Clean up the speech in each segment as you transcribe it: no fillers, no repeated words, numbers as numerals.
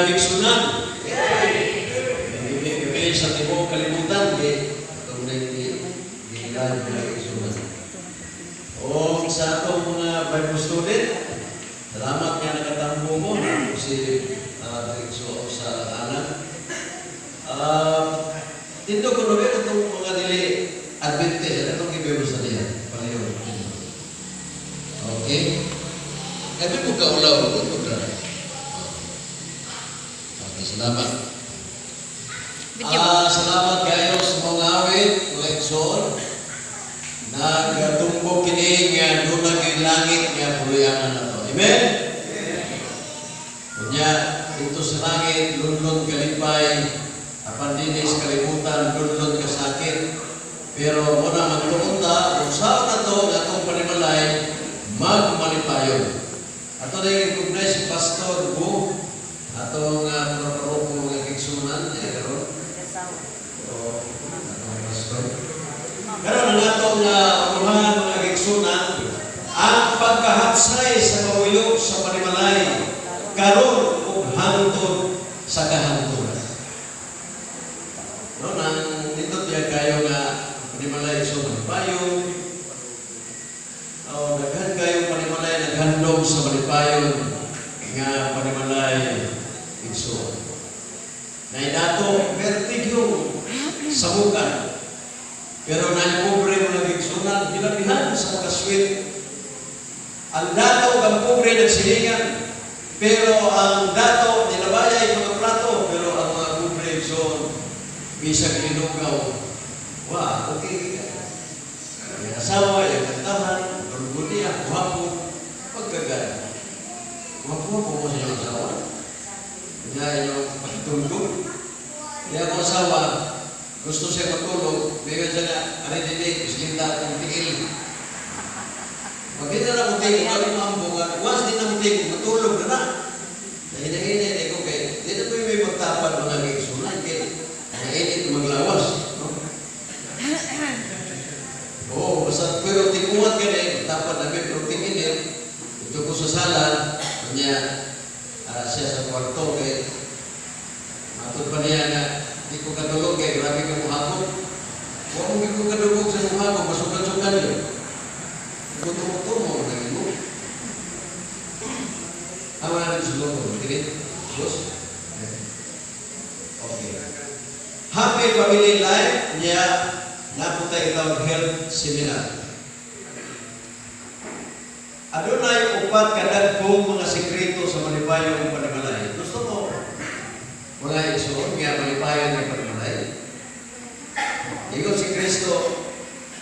Mga igsuonan. Gabi sa tibuok kalibutan di atong gilan mga igsuonan. O sa atong mga Bible student, salamat nga nakatambo mo na si igsuon sa anak. Tindog ko nabi itong mga dili Adventist, ano itong gibibo sa niya? Palayo. Okay? Kami mo kaulaw, ito ka. Okay, salamat. Video. Salamat kayo sa mga awit, mga igsoon. Nagatumbok kini nga duna gyud langit nga puloy-anan nato. Amen? Unya, dito sa langit, lunlon kalipay, apan dinhi sa kalibutan, lunlon kasakit. Pero muna magtuon ta, kung saan na to, nga atong panimalay, magmalipayon. Ato na yung bless si Pastor Bu, atong paroko nga kigsunan, niya karon. O, atong pastor. Karon ang atong unahan, mga kigsunan, ang pagkahapsay sa pamuyo sa panimalay, karon ug hangtod sa kahangturan. No, nang nindot diya kayo nga panimalay so malipayon. O, daghan kayo panimalay naghandom sa malipayon nga panimalay, igsoon. Naidato vertigo sa bukan. Pero naay pobre, mga igsunan, hilabihan sa mga sweet. Ang dato kang pobre nagsilingan. Pero ang dato nilabayay mga plato, pero ang mga pobre, igsoon, bisag linugaw. Wa, okay. Yung asawa, yung kantahan, tulgo niya, guwapo, pagkagaya. Guwapo mo sa inyong asawa. Kanya inyong pagtulog. Kaya ako asawa, gusto siya matulog, bigyan siya nga, ano din, islinda akong tiil. Pag di na na mutig, kung maambong, once di na mutig, matulog na na. Nahina-hina, ko kay, di na po yung may pagtapad, mga kigsunan, kay, nainit maglawas. No? Oo, basta, pero tikuat ka na, magtapad namin, pero tinginit, ito ko sa sala, kanya, siya sa kwarto, kay, matod pa niya nga, di ko katulog, kay, grabe ka muhakot. Huwag mo ko kadugog sa muhakot, masukan-sukan yun. Kutumo-tumo, naging mo. Wala rin sulong ko. Dili? Bus? Okay. Happy family life niya, napunta itawag health seminar. Adunay upat kadagkong mga sekreto sa malipayong panimalay. Gusto mo mga igsoon nga malipayon ng panimalay? Ingon si Kristo,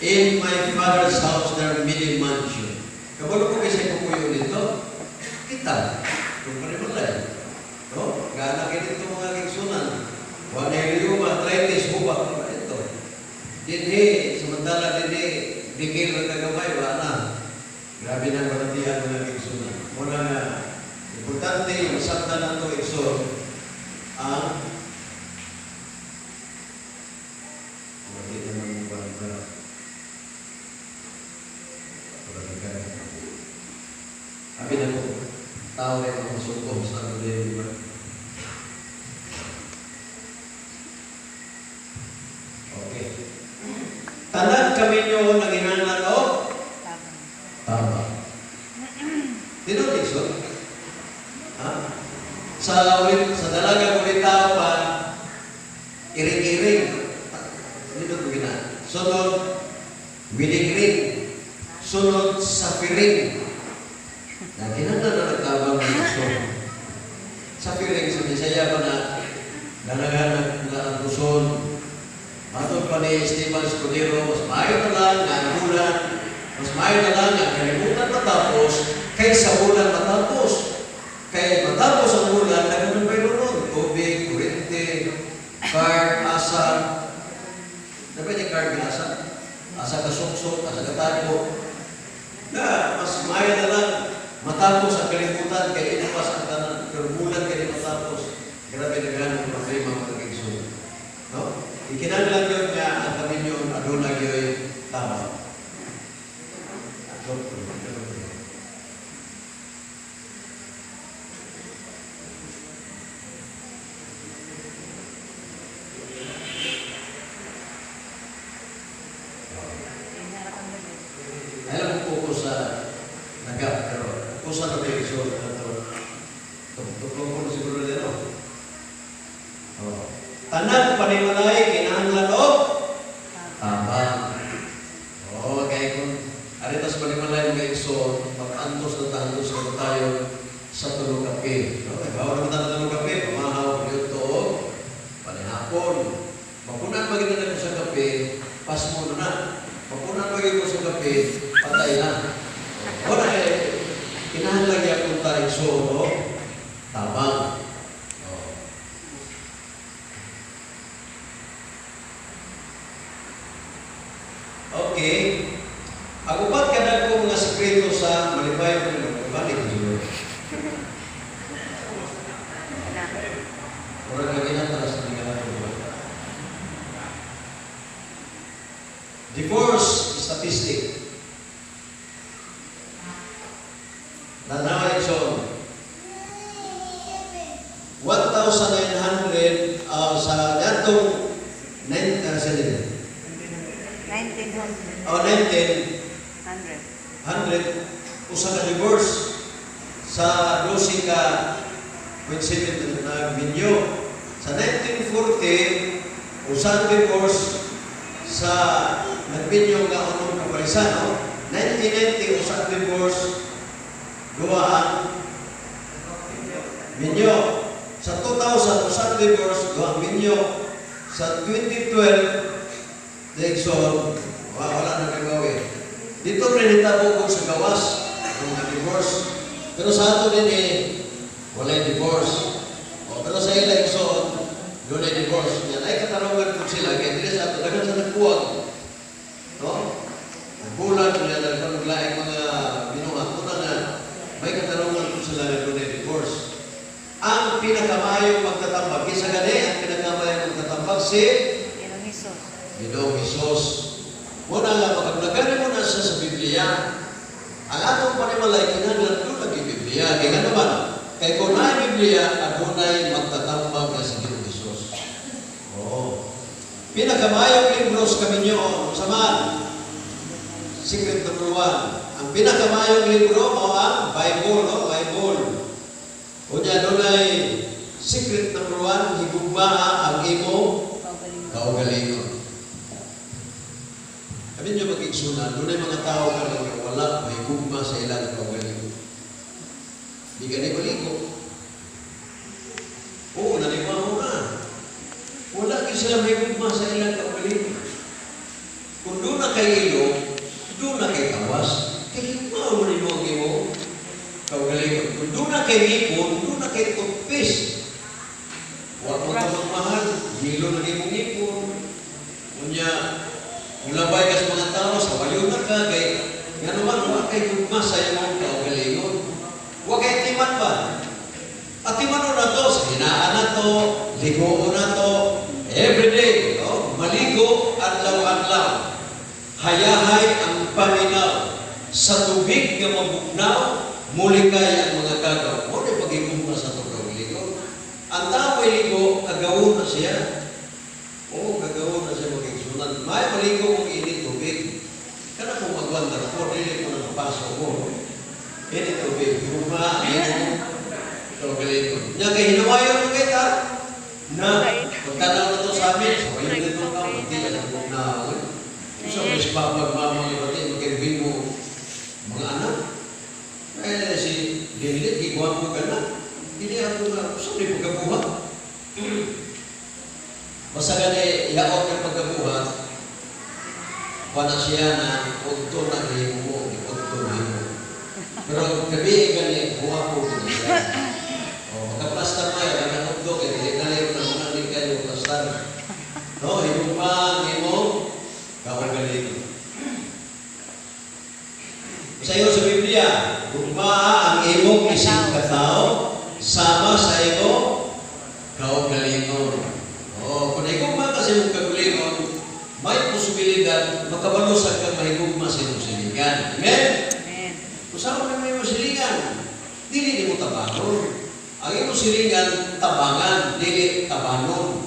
"In my Father's house there are many mansions." Kabalo ko kasi kukuyo dito, kita, kung panimalay. No? Gana kayo dito, mga kigsunan. Wala yung arthritis, hubak, wala ito. Dinhi, samantala dinhi, bigil ng kagamay, wala na. Grabe na ang balatian, mga kigsunan. Muna nga, importante, masabtan na ito, igsoon, ang Wala naman ba ba? Abi na ko, tao rin ang masuko sa ano din, di ba? Okay. Tanan kami nyo nang inanglan o tama. Tinuod, igsoon? Ha? Sa ulit, sa dalaga ulit tao pa, iring-iring. Nindot mo gina. Sunod, wedding ring. Sunod, sapphire ring. Na kinahanglan na nagtabang ng gusto. Sapphire ring sa Bisaya pa na dalaga na ang tuson. Matod pa ni Esteban Escudero, mas maayo na lang nga ang bulan, mas maayo na lang nga ang kalibutan matapos, kaysa bulan matapos. Kaya matapos ang bulan, nagano'n pa yun nun? Tubig, kuryente, card, asa. Dapat yung card nga asa? Asa ka suksok, asa ka tago. Na, mas maayo na lang matapos ang kalibutan, kaya inupas ang tanan. Pero bulan kaya matapos. Grabe na gano'n ang problema, mga kigsunan. No? Ikinahanglan yun nga ang kami yun, aduna gyud tama. focus sa nagap, pero focus na tayo so ato. Tuplong ko siguro din, no? Oh. Tanan panimalay kinahanglan og tabang. Oh, kay kung ari ta sa panimalay, mga igsoon, mag-antos na taantos na tayo sa tulo kape. No, kay bawal naman tayo tulo kape, pamahaw, luto, og panihapon. Mapunan pa gid na sa kape, pasmo na. Mapunan pa gid ko sa kape, patay na. Wala eh, kinahanglan gyapon ta, igsoon, no? Tabang. Oh. Okay. Ang upat kadagko mga sekreto sa malipay mo, balik siguro. Na. Murag lagi na tara sa tingala ko. Divorce statistic. Tanawa, igsoon. 1,900 sa datong 9 sa 1900. Oh, 19 100. 100 usa ka divorce sa 12 ka 0.7 na minyo. Sa 1940, usa ka divorce sa nagminyo nga unong kaparisan, no? 1990, usa ka divorce, duha ang minyo. Sa 2000, usa ka divorce, duha ang minyo. Sa 2012, igsoon, wala, wala na kagawi. Dito rin hitabo ko sa gawas ang mga divorce. Pero sa ato din eh, walay divorce. O, pero sa ila, igsoon, dunay divorce. Yan ay katarungan kung sila, kaya dili sa ato, daghan sa nagbuwag. No? Nagbulag, kaya daghan naglaing mga binuhat. Una nga, may katarungan kung sila nga dunay divorce. Ang pinakamayong magtatambag, kinsa gani ang pinakamayong magtatambag? Si Ginoong Hesus. Ginoong Hesus. Muna nga, makablagan mo na siya sa Biblia. Ang atong panimalay, kinahanglan doon lagi Biblia. Kaya nga naman, kay kung naay Biblia, adunay magtatambag na sa Ginoong Hesus. Oo. Pinakamayong libro sa kaminyoon, saman, secret number 1. Ang pinakamayong libro mao ang Bible, no? Bible. Unya dunay secret number 1, higugmaa ang imo Kaugalingon. Kaugalingon. Kami nyo mag-igsunan, dunay mga tao karon nga wala mahigugma sa ilang kaugalingon. Di ka ni maligo. Oo, naliwa na. Wala gyud sila mahigugma sa ilang kaugalingon. Kung doon na kay ilong, doon na kay tawas, kay higugma mo nimo ang imo kaugalingon. Kung doon na kay ngipon, doon na kay toothpaste. Wa mo ka magmahal, hilo na imong ngipon. Unya, mulabay ka sa mga tao, sa wayo na ka, kay nga naman, wa kay gugma sa imong kaugalingon. Wa kay timan ba? At timan na to, sa hinaan na to, ligo na to, everyday, no? Maligo, adlaw-adlaw. Hayahay ang paminaw. Sa tubig nga mabugnaw, mulikay ang mga kagaw. Mo na pagigugma sa itong kaugalingon. Ang tao ay ligo, kagawon na siya. Oo, kagawon na siya magigsunan. May maligo kung init tubig. Kana kung magwandar ko, dili ko na mapaso ko. Init tubig. Gugma ang imong kaugalingon. Nya kay hinuwayon mo kita na pagtanaw na to sa amin, so ayun dito ka, pati ka na bugnaw. Sa mas papag mama nga pati magkaibi mo mga anak. Eh, si Lilit, giguan mo ka na. Hindi ako na, sa may pagkabuhat. Basta gani, yaot ng pagkabuhat, wala siya na udto na himo, udto na himo. Pero gabi gani, buha ko gani siya. O, magka-plaster na yun, ang udto, kaya dili na lang na muna din kayo plaster. No, higugma ang imo, kaugalingon. Sa iyo sa Biblia, gugma ang imong isig katao, sama sa imo kaugalingon. Oh, kung higugma ka sa imong kaugalingon, may posibilidad makabalo sa kang mahigugma sa imong silingan. Amen? Amen. Kung saan mo imong silingan, dili nimo tabangon. Ang imong silingan, tabangan, dili tabanon.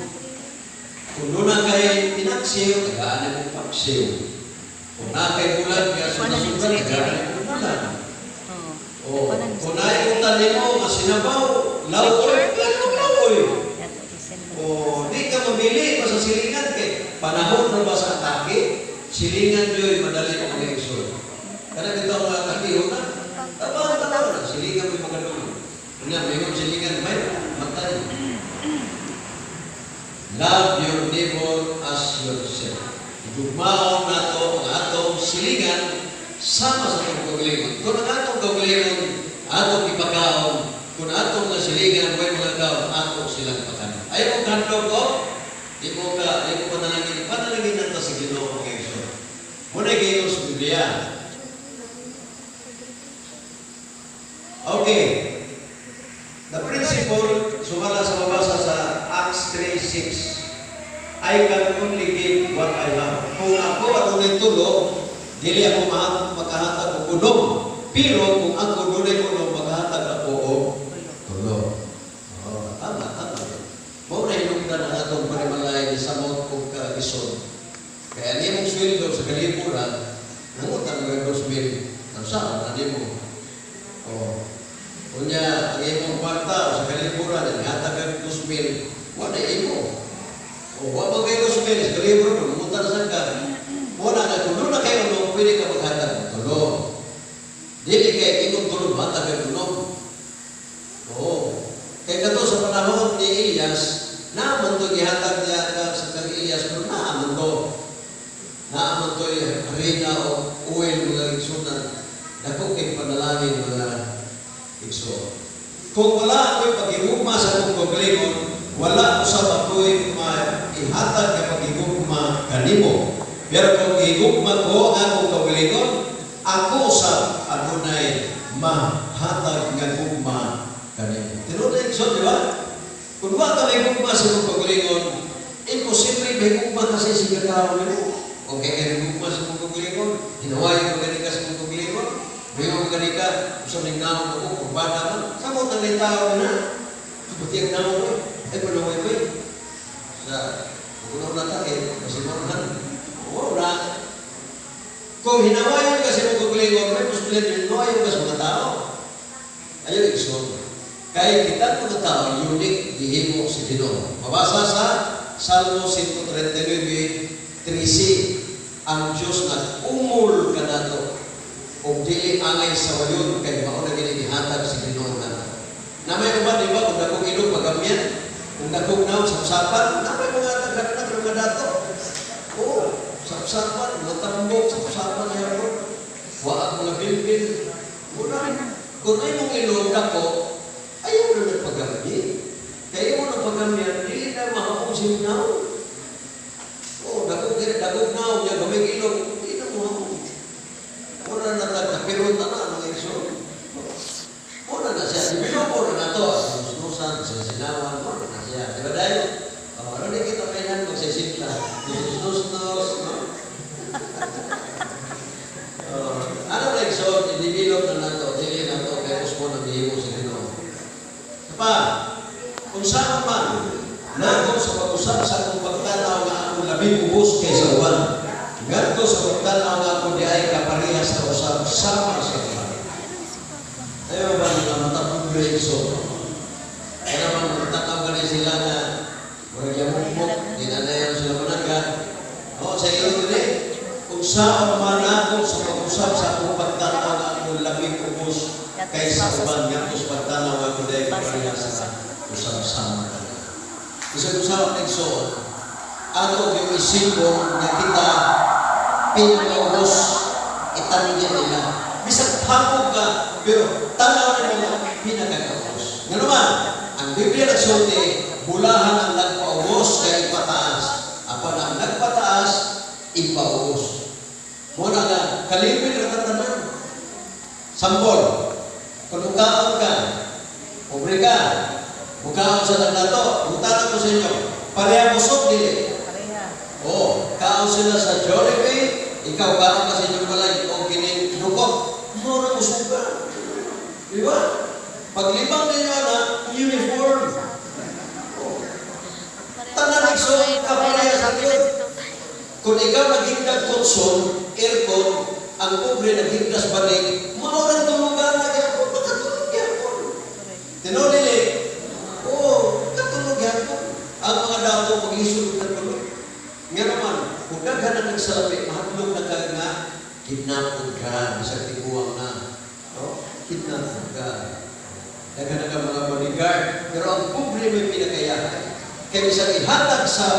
Kung doon na kay pinaksiw, tagaan mo paksiw. Kung naa kay bulan nga sudan, tagalan nimo bulan. Oo. O, kung naay utan nimo nga sinabaw, lawoy, ganong lawoy. O, di ka mamili pa sa silingan kay panahon na ba sa atake, silingan yo'y madali ang mga igsoon. Kana bitaw nga atake na, tama tama na, silingan mo'y makadulog. Nga, mayroon silingan, may matay. Love your neighbor as yourself. Igugmaon nato ang atong silingan sama sa atong kaugalingon. Kung ang atong kaugalingon, atong ipakaon, kung atong nga silingan, way mga kaon, ato silang pakanon. Ayaw mo kahadlok ko, di mo panalangin, panalangin nato sa Ginoo, mga igsoon. Muna giingon sa Biblia. Okay. The principle, sumala sa mabasa sa Acts 3:6. I can only give what I have. Kung ako adunay tulo, dili ako makahatag og unom. Pero kung ako dunay unom, makahatag ako og tulo. Oh, tama, tama. Mao na hinungdan ang atong panimalay ni samot og kagisod. Kaya ang imong sweldo sa kaliburan, nangutang mo yung 2,000, ang saan na nimo? Oh. Unya, ang imong kwarta o sa kaliburan, nihatag kag 2,000, wala imo. O, wa mo kay 2,000 sa kaliburan, mangutang sa ka. Muna na, kung doon na kayo unom, pwede ka maghatag og tulo. Dili kay imong tulo, hatag kag unom. Oo. Kay kato sa panahon ni Elias, naaman to gihatag niya ka sa kang Elias, pero naaman to. Naaman to harina o oil, mga igsunan. Dako kay panalangin, mga igsoon. Kung wala ako'y paghigugma sa akong kaugalingon, wala usab ako'y maihatag nga paghigugma kanimo. Pero kung gihigugma ko ang akong kaugalingon, ako usab adunay mahatag nga gugma kanimo. Tinuod na, igsoon, di ba? Kung wa ka may gugma sa imong kaugalingon, imposible may gugma kasi sa katao nimo. Kung kay kay gugma sa imong kaugalingon, hinawayon mo gani ka sa imong kaugalingon, mayon mo gani ka, usa ning naong ako, kurbada man, samot ang tao na. Buti ang naong ko, ay panaway ko eh. Sa, kung na ta, eh, masimulan. Oo na. Kung hinawayon ka sa imong kaugalingon, may posibilidad hinawayon ka sa mga tao. Ayaw, igsoon. Kaya kita mga tao, unique, gihimo sa Ginoo. Mabasa sa Salmo 139:13, ang Diyos nag-umol kanato ug dili angay sa wayon kay mao na gini gihatag sa Ginoo nato. Namay uban, di ba, kung dakong ilong pagamyan, kung dakong naon sapsapan, namay mga daghan na mga dato. Oo, sapsapan, mga tambok, sapsapan yapon. Wa ang mga bilbil. Una, kung ay mong ilong dako, ayaw na nagpagamyan. Kaya mo nang pagamyan, dili na mahaong sinaw. Oo, dagog diri, dagog naon, niya gamay ilong, di na mahaong. Mura na tagkapiron na na, mga igsoon. Mura na siya. Binuko na na to. Nusnusan, sinawan, mura na siya. Di ba dahil? Oh, ano di kita kailan magsisimla? Nusnus, no? Oh, ano na, igsoon, i-develop na nato, dili na to, kaya usmo nang gihimo sa Ginoo. Pa, kung saan man, nako sa pag-usap sa akong pagtanaw nga ako labing ubos kaysa uban. Ngadto sa pagtanaw nga ako di ay kapareha sa usab sama sa uban. Ayaw ba nila mata pobre, igsoon? Kaya naman magtanaw gani sila nga murag yamukmok, di na dayon sila managa. O, sa iyo dili, kung saan man ako sa pag-usap sa akong pagtanaw nga ako labing ubos kaysa uban, ngadto sa pagtanaw nga ako di ay kapareha sa usab sama kanila. Bisag usaha, igsoon, ato yung isipon nga kita pinakaubos itanigyan nila. Bisag hapog ka, pero tanaw na nila pinakakaubos. Nga naman, ang Biblia nagsulti, bulahan ang nagpaubos kay ipataas. Apan ang nagpataas, ipaubos. Muna nga, kalipin ra tanan. Sambol, kung mukaon ka, pobre ka, mukaon sa nagnato, mutanan ko sa inyo, pareha busog, dili? Pareha. Oo, kaon sila sa Jollibee, ikaw kaon ka sa inyong balay, o kining dukot, mura busog ka. Di ba? Paglibang ninyo na, uniform. Oh. Tanan, igsoon, kapareha sa Dios. Kung ikaw naghigdag kutson, aircon, ang pobre naghigdas banig, mao rang tulugan na gyapon, makatulog gyapon. Correct. Tinuod dili? Oo, katulog gyapon. Ang mga dato maglisod og katulog. Nga naman, kung daghan na nagsalapi, mahadlok na ka nga, kidnapon ka, bisag tiguang na. No? Kidnapon ka. Daghan na ka mga bodyguard. Pero ang pobre may pinakayahay. Kaya bisag ihatag sa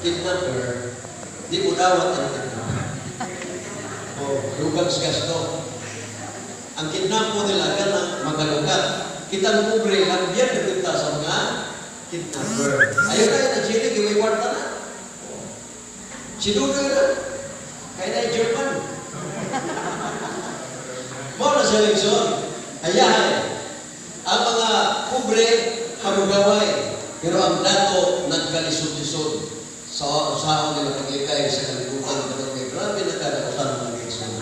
kidnapper, di mo dawat ang kidnapper. O, dugang sa gasto. Ang kidnap mo nila kanang magalukat. Kitang pobre, lambyan na kita sa mga kidnapper. Ayaw na yun, ang Chile, kay may kwarta na. Si Dudoy na. Kaya na yung German. Mao na siya leksyon. Ayahay. Ang mga pobre, hamugaway. Pero ang dato, nagkalisod-lisod. Sa usaon nila paglikay sa kalibutan. Pero may grabe na kadautan mga leksyon.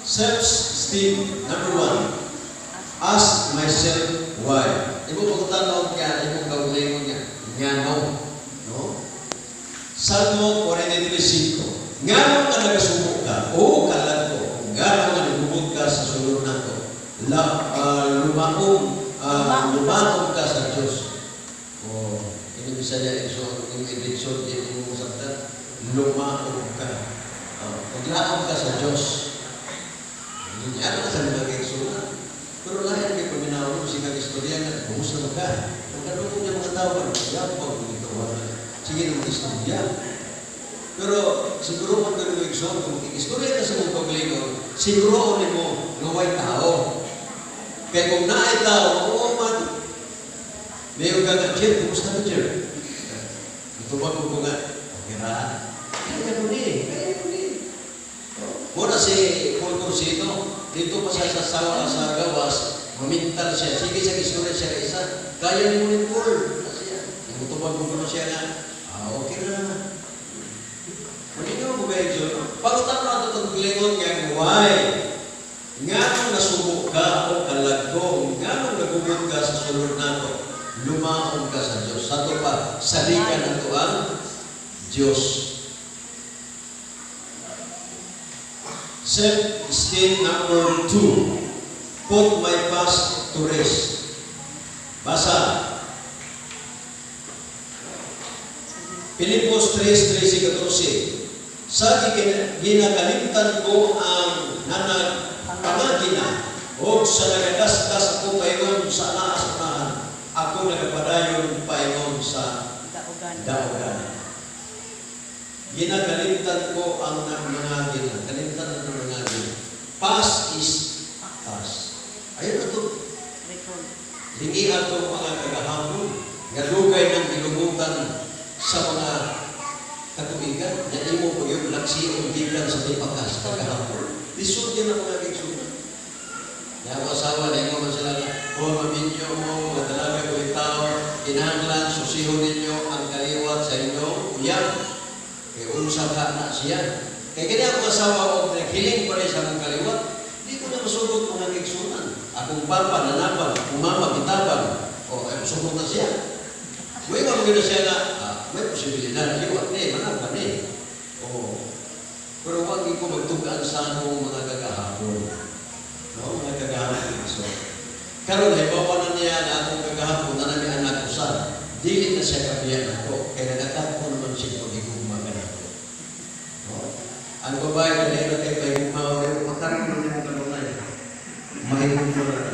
Self-esteem, number one. Ask myself why. Imo pagtanong ka, imo kaugalingon nga, ngano? No? Salmo 43:5. Ngano nga nagasubo ka, o kalag ko, ngano nga nagubot ka sa sulod nako. La, lumaom ka sa Diyos. O, ini bisa niya iso, yung idinson, yung masabtan, lumaom ka. Paglaom ka sa Diyos. Hindi niya na sa mga kaigsunan. Pero lain kay paminaw mo, sige istorya nga, kumusta mo ka? Pagkadugong niya mga tao, yapag dito, wala. Sige na mag-istorya. Pero siguro man ganun mo igsoon, kung mag-istorya ka sa mong kaugalingon, siguro mo nga way tao. Kaya kung naay tao, oo man, mayo ka nga, "Jer, kumusta ka, Jer?" Itubag ko nga, "Okay ra." Kaya mo ni, kaya mo ni. Muna si Paul Corsino, dito pa siya sa gawas, mamintal siya. Sige siya, istorya siya ka isa. Kaya ni mo ni Paul. Siya. Yung tubag ko siya nga, "Ah, okay na." Malinaw mo ba yun? Pangutan na ito itong lingon nga, why? Nganong nasubo ka o kalag ko, nganong nagubot ka sa sulod nato, lumaom ka sa Diyos. Sa ito pa, saligan nato ang Diyos. Self-esteem number two. Put my past to rest. Basa. Filipos 3, 13, 14. Sa ginakalimtan ko ang nanag pangagina o sa nagadasdas ako paingon sa naas unahan, ako nagapadayon paingon sa Daugan. Daugan. Ginakalimtan ko ang nangagina. Kalimtan ang nangagina. Past is past. Ayun na to. Recall. Lingi ato mga kagahapon nga dugay ng gilumutan sa mga katubigan na imo po yung lagsiong gikan sa tipakas kagahapon. Lisod yan ang mga kaigsunan. Kaya ako asawa, na man sila na, "Oh, maminyo mo, mga dalaga ko tao, kinahanglan, susihon ninyo ang kaliwat sa inyong uyab. Kaya unsa ka na siya." Kaya kini ako asawa, og naghiling pa rin sa akong kaliwat, di ko na masugot mga kaigsunan. Akong papa, nanaban, akong mama, gitaban, o ay masugot na siya. May mga na siya nga, may posibilidad, liwat ni, manaban ni. O, pero wag ko magtugaan sa akong mga kagahapon. No, mga kagahapon. So, karon halimbawa na niya na akong kagahapon na nami anak ko sa, dili na siya kabiyan ako, kaya nagkatpo naman siya pag-igugma ka nako. No? Ang babae, dahil na kayo mahigugma, o makaroon na niya kanunay. Mahigugma na.